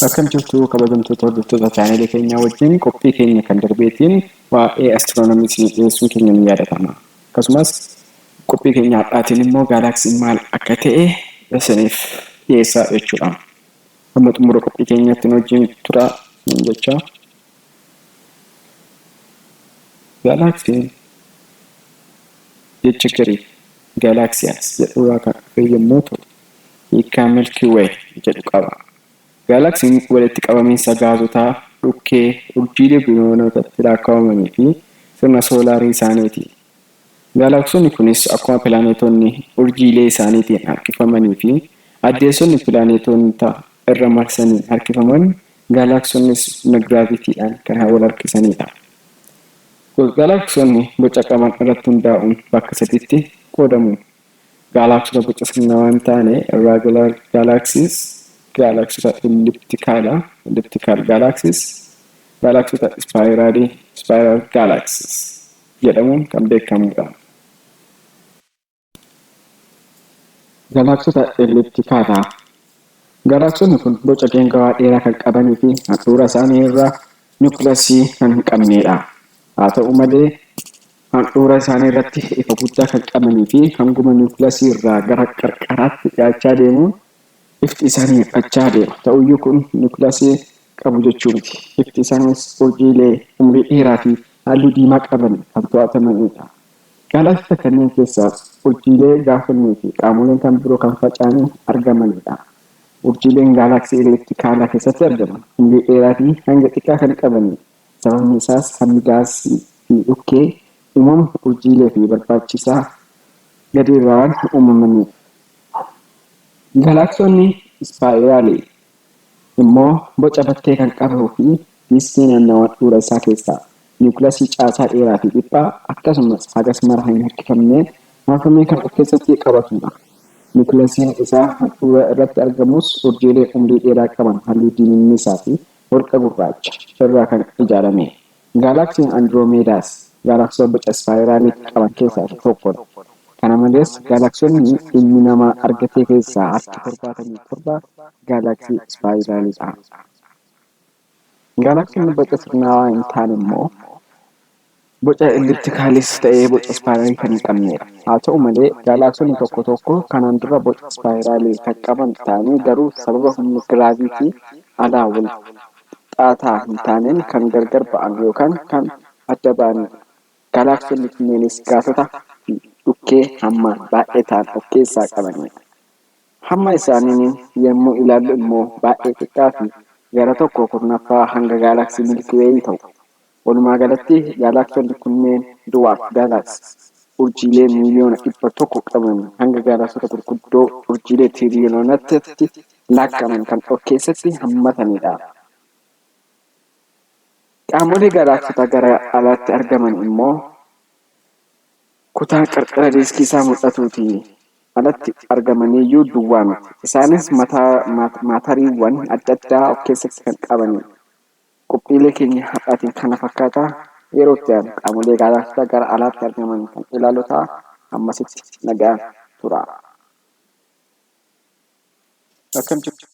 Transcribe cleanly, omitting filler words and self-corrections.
Akkam jirtu kabajamtoota hordoftoota chaanelii keenyaa wajjin qophii keenya kan darbeetiin waa'ee astiroonomii isinii dhiyeessuun keenya ni yaadatama. Akkasumas qophii keenya har'aatiin immoo gaalaaksiin maal akka ta'e isiniif dhiyeessaa jechuudha. Hamma xumura qophii keenyaatti nu wajjin turaa isiniin jecha. Gaalaaksiin jecha Giriik Galaxias jedhurraa kan dhufe yommuu ta'u, hiikkaa Milky Way jedhu qaba. Gaalaksiin walitti qabamiinsa gaazotaa, dhukkee, urjiilee biliyoonotatti laakkawamanii fi sirna soolaarii isaaniiti. Gaalaksonni kunis akkuma pilaaneetonni urjiilee isaaniitiin harkifamanii fi addeessonni pilaaneetota irra marsaniin harkifaman, gaalaksonnis humna giraavitiidhaan kan wal harkisanidha. Gaalaksonni boca qaban irratti hundaa'uun bakka sadiitti qoodamu. Gaalaaksota boca sirnawaa hin taane, irregular galaxies, gaalaksota illiptikaalaa, elliptical galaxies, gaalaaksota ispaayiraalii, spiral galaxies, jedhamuun kan beekamudha. Galaaksota Elliptikaalaa Galaaksonni kun boca geengawaa dheeraa kan qabanii fi handhuura isaanii irraa niwukilasii kan hin qabneedha. Haa ta'u malee, handhuura isaanii irratti ifa guddaa kan qabanii fi hanguma niwukilasii irraa gara qarqaraatti dhiyaachaa deemuun ifti isaanii hir'achaa deema. Ta'uyyuu kun niwukilasii qabu jechuu miti. Ifti isaaniis urjiilee umrii dheeraa fi halluu diimaa qaban kan to'atamanidha. Gaalaaksota kanneen keessaas urjiilee, gaasonnii fi qaamoleen kan biroo kan faca'anii argamanidha. Urjiileen gaalaaksii elliptikaalaa keessatti argaman umrii dheeraa fi hanga xiqqaa kan qabanidha. Sababni isaas hammi gaasii fi dhukkee uumama urjiilee fi barbaachisaa gadi irraa waan uumamaniif. Gaalaaksonni ispaayiraalii immoo boca battee kan qabuu fi diiskii naannawaa handhuura isaa keessaa niwukilasii caasaa dheeraa fi dhiphaa akkasumas hagas mara hin harkifamneen marfamee kan of keessatti qabatudha. Niwukilasiin isaa handhuura irratti argamus urjiilee umrii dheeraa qaban halluu diimimmisaa fi holqa gurraacha irraa kan ijaaramedha. Gaalaaksiin Andiroomeedaas gaalaaksota boca ispaayiraalii qaban keessaa isa tokkodha. Kana malees, gaalaaksonni ilmi namaa argatee keessaa harki 77 gaalaaksii ispaayiraaliidha. Gaalaaksonni boca sirnaawaa hin taane immoo boca elliptikaalis ta'ee boca ispaayiraalii kan hin qabnedha. Haa ta'u malee, gaalaaksonni tokko tokko kanaan dura boca ispaayiraalii kan qaban ta'anii garuu sababa humna giraaviitii alaa wal qixxaataa hin taaneen kan gargar ba'an yookaan kan adda ba'anidha. Gaalaaksonni kunneenis gaasota fi dhukkee hammaan baay'ee ta'an of keessaa qabanidha. Hamma isaaniin yommuu ilaallu immoo baay'ee xiqqaa fi gara tokko kurnaffaa hanga gaalaaksii Milkiweeyii ta'u. Walumaa galatti gaalaaksonni kunneen dwarf galaxies urjiilee miiliyoona 100 qaban hanga gaalaaksota gurguddoo urjiilee tiriiliyoonotatti laakkaman kan of keessatti hammatanidha. Qaamolee gaalaaksota gara alaatti argaman immoo kutaa qarqara diiskii isaa mul'atuutii alatti argamaniyyuu duwwaa miti. Isaanis maatariiwwan adda addaa of keessatti kan qabanidha. Qophiilee keenya har'aatiin kana fakkaata. Yeroo itti aanu qaamolee gaalaaksota gara alaatti argaman kan ilaallu ta'a. Hammasitti nagaan turaa. Akkam jirtu?